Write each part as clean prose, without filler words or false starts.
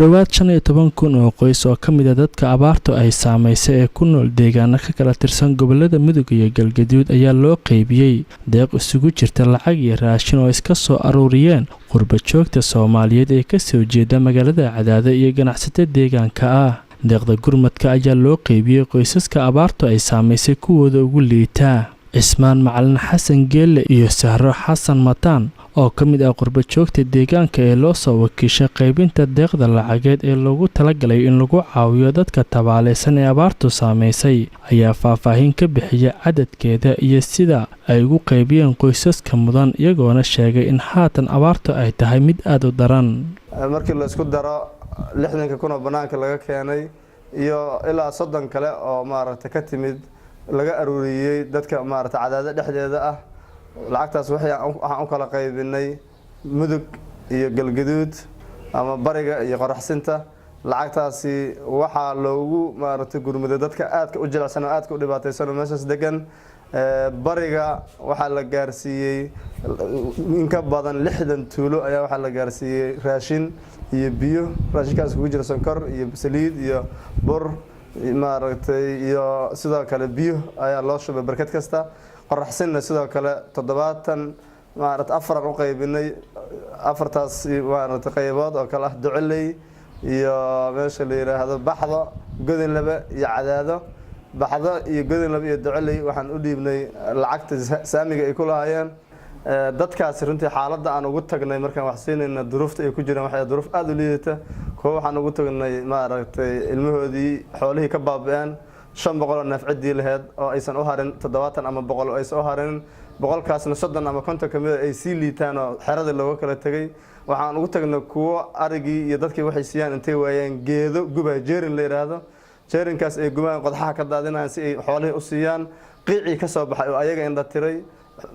Dhowaad 15,000 oo qoys oo ka mid ah dadka abaartu ay saameysay ee ku nool deegaano ka kala tirsan gobolada Mudug iyo Galgaduud ayaa loo qeybiyey deeq isugu jirta lacag iyo raashin oo iska soo aruuriyeen qurba joogta Soomaaliyeed ee kasoo jeeda magaalada Cadaado iyo ganacsato deegaanka ah. Deeqda gurmadka ayaa loo qeybiyey qoysaska abaartu ay saameysay kuwooda ugu liitaa. Cismaan Macalin Xasan Geelle iyo Sahro Xasan Mataan oo ka mid ah qurba joogta deegaanka ee loo soo wakiishay qaybinta deeqda lacageed ee loogu talagalay in lagu caawiyo dadka tabaaleysan ee abaartu saameysay ayaa faahfaahin ka bixiya cadadkeeda iyo sida ay ugu qaybiyeen qoysaska mudan, iyagoona sheegay in haatan abaartu ay tahay mid aada u daran. Markii la isku daro 60,000 oo bannaanka laga keenay iyo ilaa 30 kale oo, maaragtay, ka timid laga aruuriyey dadka, maaragtay, Cadaado dhexdeeda ah, lacagtaas waxaan u kala qaybinay Mudug iyo Galgaduud ama bariga iyo qoraxsinta. Lacagtaasi waxaa loogu, maaragtay, gurmuday dadka aadka u jilicsan oo aadka u dhibaataysan oo meeshaas degan. Bariga waxaa la gaarsiiyey in ka badan 60 tuulo ayaa waxaa la gaarsiiyey raashin iyo biyo. Raashinkaas kugu jira sonkor iyo saliid iyo bur, maaragtay, iyo sidoo kale biyo ayaa loo shubay barkad kasta. Qoraxsinna sidoo kale 70, maaragtay, afaran u qaybinay, afartaas, maaragtay, qaybood oo kale ah Duceley iyo meesha la yidhaahdo Baxdo, Godinlabe iyo Cadaado. Baxdo iyo Godinlabe iyo Duceley waxaan u dhiibnay lacagta saamiga ay ku lahaayeen dadkaasi. Runtii xaaladda aan ugu tagnay markaan wax siinayna, duruufta ay ku jiraan waxay duruuf aada u liidata. Kuwa waxaan ugu tagnay, maaragtay, ilmahoodii xoolihii ka baaba'een, 500 oo neef ciddii laheyd oo aysan u harin 70 ama 100 oo aysan u harin, 100-kaasna 30 ama 50 kamida ay sii liitaan oo xeradii looga kala tegay. Waxaan ugu tagnay kuwo arigii iyo dadkii waxay siiyaan intay waayeen geedo gubaa, jeerin la yidhaahdo, jeerinkaas ay gubaan, qodxaha ka daadinayaan si ay xoolihii u siiyaan, qiicii ka soo baxay oo ayaga indha tiray.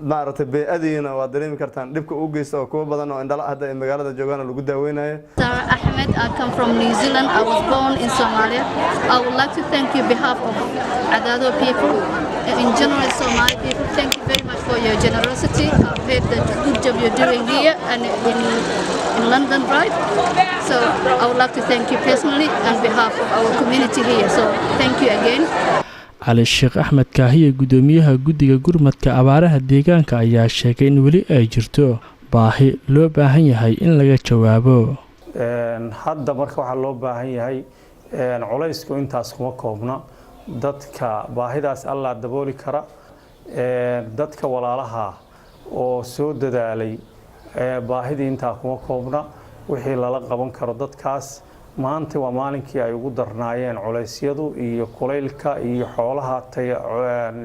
Maaragtay, bey-adiina waa dareemi kartaan dhibka u geysta oo kuwo badan oo indhala hadda ay magaalada joogaan oo lagu daaweynayo. Sarah Ahmed. I come from New Zealand. I was born in Somalia. I would like to thank you on behalf of Adado people, in general Somali people. Thank you very much for your generosity. I've heard the good job you're doing here and in London, right? So I would like to thank you personally on behalf of our community here. So thank you again. Cali Sheekh Axmed Kaahiye, guddoomiyaha guddiga gurmadka abaaraha deegaanka, ayaa sheegay in weli ay jirto baahi loo baahan yahay in laga jawaabo. Hadda marka waxaa loo baahan yahay, culaysku intaas kuma koobna. Dadka baahidaas Allaa dabooli kara. Dadka walaalaha oo soo dadaalay, baahidii intaa kuma koobna. Wixii lala qaban karo dadkaas, maanta waa maalinkii ay ugu darnaayeen culaysyadu iyo kulaylka iyo xoolaha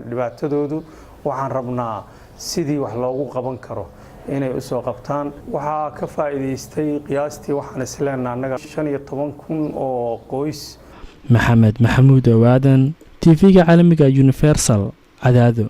dhibaatadoodu. Waxaan rabnaa sidii wax loogu qaban karo inay usoo qabtaan. Waxaa ka faa'iidaystay qiyaastii, waxaan isleenaha annaga, 15,000 oo qoys. Maxamed Maxamuud Owaadan, TV-ga caalamiga Universal, Cadaado.